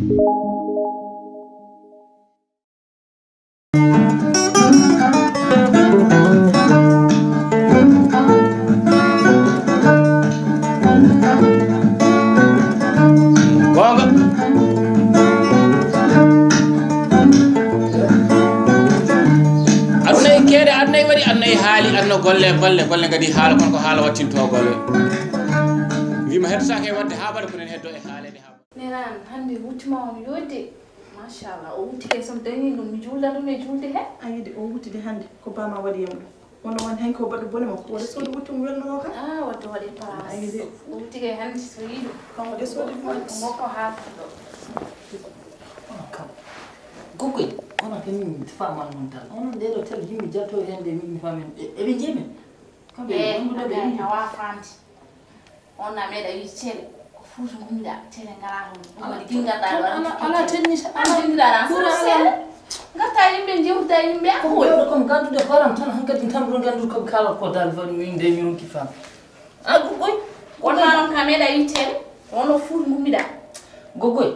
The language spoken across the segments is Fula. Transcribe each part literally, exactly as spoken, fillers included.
Goonga. Aduna e keede, aduna e waɗi, aduna e haali, aduna golle, golle, golle ngadi haala, kono ko haala wattinto golle. Wima heddotaake e waɗde haa baɗa, ko nen heddo e haaleede haa baɗa. Nenan, hannde wuttima on yodde. Machallah, o wuttike, so mi dañi ɗum, mi juulda ɗum e juulde he. A yiɗi o wuttude hannde, ko bama waɗi yam ɗum. Wona won hen ko baɗɗo bone makko. Wala soodu wuttum welno o kam. Ah, wadde waɗe place. Ayi de. O wuttike hannde so yiɗo. Kanko de soodu ɗum. Ko makko haalata ɗo. Onon kam. Goggoy, onon kam min faman mon tan. Onon ɗeɗo tel yimɓe jalto hen de min famen. E, eɓe jeemen. Kamɓe Eh, wondude ɓe a yimɓe. Wawa famde. On na meeɗa wiide tele. Ko fuuta gummiɗa, tele ngala toon. Ɗum waɗi gingal ɗa ɗo. Ala tenni, ala tenni ɗa. Kura ala. Ngarta yimɓe, jewtida yimɓe, a ko woni? Ɗo kam gaddude hooram tan, hankadi tan ɗum gandude ko kala ko dal van min de mi ronki fam. A gogoy. Won ma noon ka meeɗa yitteede, wono fuuta gummiɗa. Gogoy.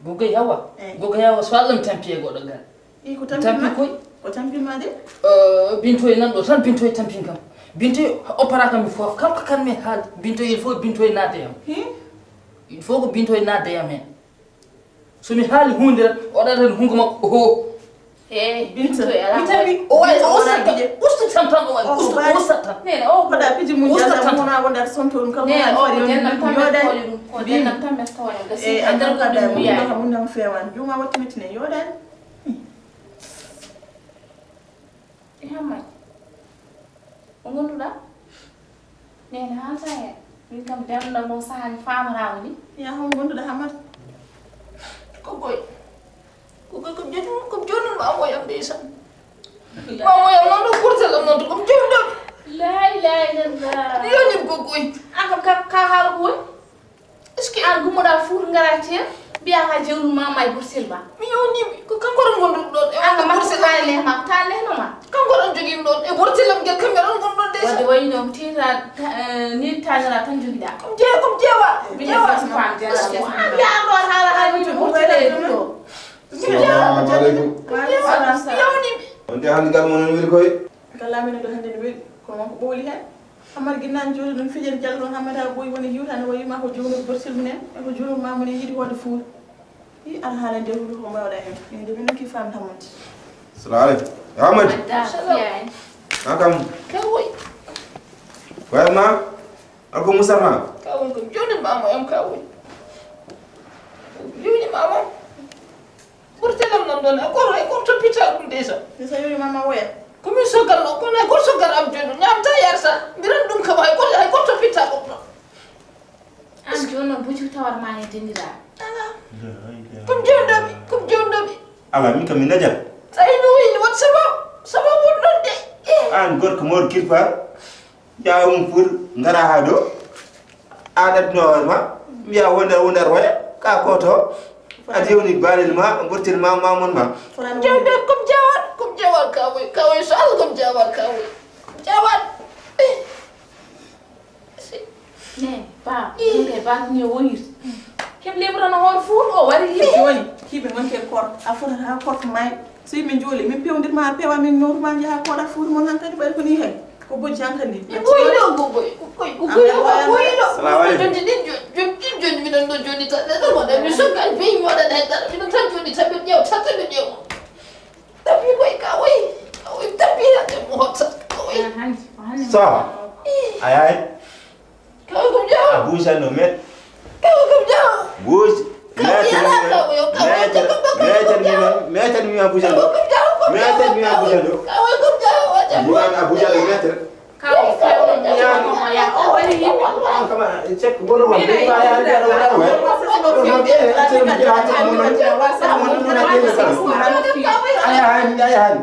Gogoy Hawa. Eh. Gogoy Hawa, so Allah mi tampi e goɗɗo gal. I ko tampi ma? Koy. Ko tampi ma de? Euh, Bintoy nan ɗo tan, Bintoy tampin kam. Bintoy opara kam il faut, kam ko kan mi haal. Bintoy il faut Bintoy naade yam. Hi? Il faut ko Bintoy naade yam hen. So mi haali huunde tan, o ɗaɗan hungo makko, oho. Eh, Bintoy ala. Mi tawi o waɗi, o usta tan, usta tan tan o waɗi, usta, usta tan. Nene, o ko da piji mun jalla mona wonda sonto ɗum kam. Nene, o ko dennam tan mi tooñi ɗum, ko dennam tan mi tooñi ɗum. Eh, a ɗum ka da mun ɗum fewan. Juma watti mitine yoɗani. E Hammadi, o ngonduɗa? Nene haalta hen. Min kam, darnda mo saha mi faamaraama ni. Ya, hon ngonduɗa Hammadi? Ko boy. Ko boy, ko jooni, ko jooni ma mo yam ndeysaan. Ma mo yam noon, ɗo kurtel am noon, ko jooni ɗo. La ilaha illallah. Yoni ko boy. An kam ka, ka haala ko woni? Est-ce que an gummoɗa fuuta ngara ceen mbiya ka jewnu ma may Bursil ba? Mi yewniɓe ko kanko tan gonduɗo ɗon e an makko taale ma taale no ma kanko tan jogimi ɗon e Bursil am gel kamɓe tan gonɗon de wadde wayi no tira ni tanira tan jogiɗa kom jeewa kom jeewa jeewa fam jeewa an ya ko hala hala ni mo tele ɗo Assalamu alaikum. Wa alaikum salam. Yewniɓe on de hande gal mon weli koy Kala min ɗo hannde no weli kono wonko ɓowli heen. Amar ginnaaji jooni ɗum fijani jalla ɗon Hammadi haa ɓooyi woni hiwtaande o wiima ko jownuɗo gorsil mum en e ko jownuɗo ma mum en yiɗi hoode fuuta. Yi alhaala nde huɗo ko mbawɗa heen min de min nokki faam Hammadi. Salamu aleykum Hammadi. Salam. An kam. Kawoy. Wayma. Alko Moussa ma. Kawoy ko jownuɗo ma mo am kawoy. Jowni ma mo. Ɓurtelam nan ɗon hay goto hay goto toppitta ɗum déjà. Ndesa yori mama woya. Komin soggal ɗo kono hay goto soggal am jooni ɗo ñamta yarta mbiran ɗum kam hay goto hay goto toppitta ɗum ɗo. An jooni noon bucu tawat ma e dendiraa. Ala. Kom jewdomi kom jewdomi. Ala min kam mi najat. Tawi no wayni wat sababu sababu won ɗon de. An gorko mawɗo kirpa. Yaa um pour ngara haa ɗo. Aan adduno hoore ma mbiya wondar wondar hoya ka koto a jewni balel ma gortel ma mamon ma. Jawde kom jawal kom jawal kawoy kawoy so Allah kom jawal kawoy jawal. Ne ba ne ba ne woyir. Kem lebra no hor fu o wari li. Joni kibe manke kor a fota ha kor may. So yimɓe njooli min pewndirma a pewa min nowtuma njaha koɗa fuuta mon hankadi ɓayri ko ni hay ko bojji hankadi. Ko boyi ɗo ko boyi ko boyi ko boyi ɗo ko boyi ɗo. Salamu aleykum. Jonti ɗin jonti ɗin jonti miɗon ɗo jonti tan ɗo mo ɗo mi sokka an peyi mi waɗan hay dara miɗon tan jonti tan ɓe ƴeew tan tan ɓe ƴeew. Tapi koy ka woyi ka woyi tapi hande mo hotta ka woyi. Sa a yaay. Kaw gum jaw. A buusan no met. Kaw gum jaw. Buus. Kaw yala kaw yo kaw yo jaw kaw kaw gum jaw. Metan mi ma buusan do. Kaw gum jaw kaw jaw. Metan mi ma buusan do. Kaw gum jaw wa jaw. Mi ma a buusan do meter. Kaw kaw ya no ya o wali yimɓe. Kama check bono wa. Mi ma ya ya wa wa. Aya hani aya hani.